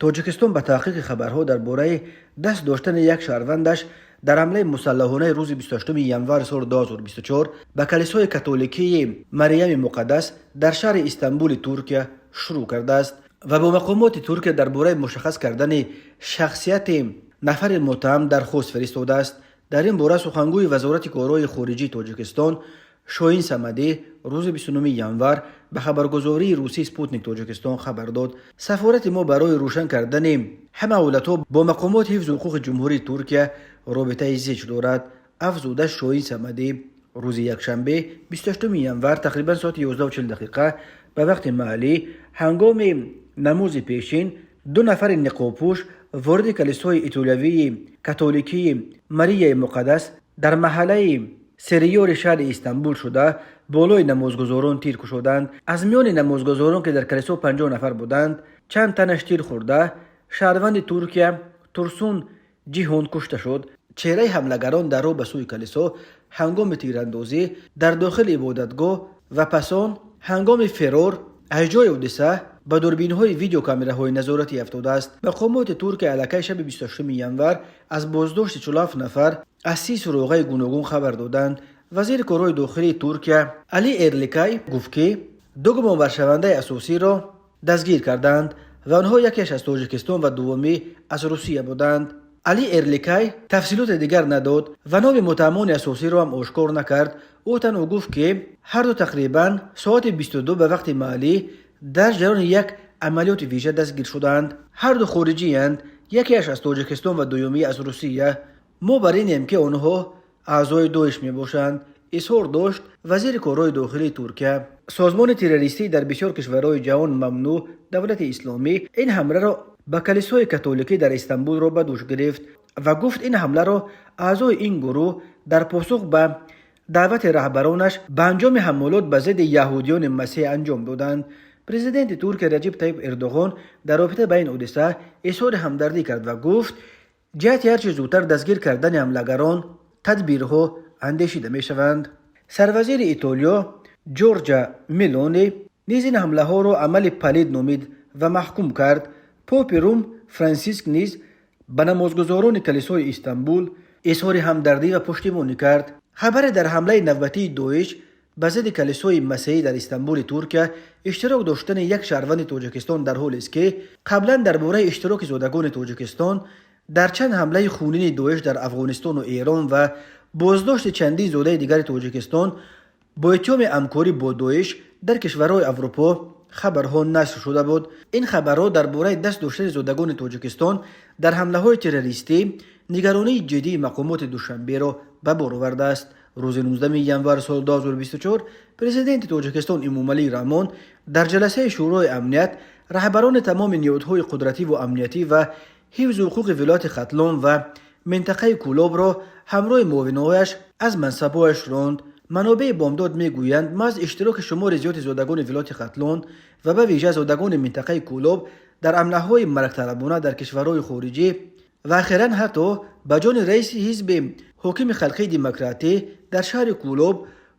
Тоҷикистон ба таҳқиқи хабарҳо дар бораи даст доштани як шаҳрвандаш дар ҳамлаи мусаллаҳонаи рӯзи 28 январи соли 2024 ба калисои католикии Мариями Муқаддас дар шаҳри Истанбули Туркия шурӯъ кардааст ва бо мақомоти Туркия дар бораи мушаххас кардани шахсияти нафари муттаҳам дархост фиристодааст. Дар ин бора сухангӯи Вазорати корҳои хориҷии Тоҷикистон Шоҳин Самадӣ рӯзи 29 январ ба хабаргузории русии «Спутник Тоҷикистон» хабар дод. Сафорати мо барои рӯшан кардани ҳама ҳолатҳо бо мақомоти ҳифзи ҳуқуқи Ҷумҳурии Туркия робитаи зич дорад, афзуда Шоҳин Самадӣ. Рӯзи якшанбе, 28 январ, тақрибан соати 11:40 дақиқа ба вақти маҳаллӣ, ҳангоми намози пешин, ду нафари ниқобпӯш вориди калисои итолиявии католикии Марияи Муқаддас дар маҳаллаи Сариёри шаҳри Истанбул шуда, болои намозгузорон тир кушоданд. Аз миёни намозгузорон, ки дар калисо 50 нафар буданд, чанд танаш тир хӯрда, шаҳрванди Туркия Турсун Ҷиҳон кушта шуд. Чеҳраи ҳамлагарон дар роҳ ба сӯи калисо, ҳангоми тирандозӣ дар дохили ибодатгоҳ ва пас он ҳангоми ферор аз ҷои ҳодиса ба дурбинҳои видеокамераҳои назоратӣ афтодааст. Мақомоти Туркия аллакай шаби 28 январ аз боздошти 47 нафар аз 30 суроғаи гуногун хабар доданд. Вазири корҳои дохилии Туркия Али Ерликай гуфт, ки ду гумонбаршавандаи асосиро дастгир карданд ва онҳо якеаш аз Тоҷикистон ва дуввумӣ аз Русия буданд. Али Ерликай тафсилоти дигар надод ва номи муттаҳамони асосиро ҳам ошкор накард. Ӯ танҳо гуфт, ки ҳарду тақрибан соати 22 ба вақти маҳаллӣ дар ҷараёни як амалиёти вижа дастгир шуданд. Ҳарду хориҷиянд, якеаш аз Тоҷикистон ва дуюмӣ аз Русия. Мо бар инем, ки онҳо аъзои Доиш мебошанд, изҳор дошт вазири корҳои дохилии Туркия. Созмони террористӣ, дар бисёр кишварҳои ҷаҳон мамнӯъ, Давлати Исломӣ ин ҳамларо ба калисои католикӣ дар Истанбулро ба дӯш гирифт ва гуфт, ин ҳамларо аъзои ин гурӯҳ дар посух ба даъвати раҳбаронаш ба анҷоми ҳамолот ба зидди яҳудиёни масеҳ анҷом доданд. Президенти Туркия Раҷиб Таиб Эрдоғон дар робита ба ин ҳодиса изҳори ҳамдардӣ кард ва гуфт, ҷиҳати ҳарчи зудтар дастгир кардани ҳамлагарон тадбирҳо андешида мешаванд. Сарвазири Итолиё Ҷорҷа Мелони низ ин ҳамлаҳоро амали палид номид ва маҳкум кард. Попи Рум Франсиск низ ба намозгузорони калисои Истанбул изҳори ҳамдардӣ ва пуштибонӣ кард. Хабаре дар ҳамлаи навбатии Доиш ба зидди калисои масеҳӣ дар Истанбули Туркия иштирок доштани як шаҳрванди Тоҷикистон дар ҳолест, ки қаблан дар бораи иштироки зодагони Тоҷикистон дар чанд ҳамлаи хунини Доиш дар Афғонистону Эрон ва боздошти чандин зодаи дигари Тоҷикистон бо иттиҳоми ҳамкорӣ бо Доиш дар кишварҳои Аврупо хабарҳо нашр шуда буд. Ин хабарҳо дар бораи даст доштани зодагони Тоҷикистон дар ҳамлаҳои террористӣ нигаронии ҷиддии мақомоти Душанберо ба бор овардааст. Рӯзи 19 январ соли 2024 президенти Тоҷикистон Эмомалӣ Раҳмон дар ҷаласаи Шӯрои амният раҳбарони тамоми ниҳодҳои қудративу амниятӣ ва ҳифзи ҳуқуқи вилояти Хатлон ва минтақаи Кӯлобро ҳамроҳи муовинҳояш аз мансабҳояш ронд. Манобеи Бомдод мегӯянд, маҳз иштироки шумори зиёди зодагони вилояти Хатлон ва ба вижа зодагони минтақаи Кӯлоб дар ҳамлаҳои маргталабона дар кишварҳои хориҷӣ ва ахиран ҳатто ба ҷони раиси ҳизби ҳокими Халқии Демократӣ дар шаҳри Кӯлоб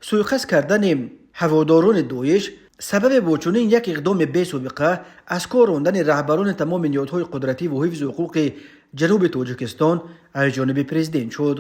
сӯйқасд кардани ҳаводорони Доиш сабаби бо чунин як иқдоми бесобиқа аз кор рондани раҳбарони тамоми ниҳодҳои қудративу ҳифзи ҳуқуқи ҷануби Тоҷикистон аз ҷониби президент шуд.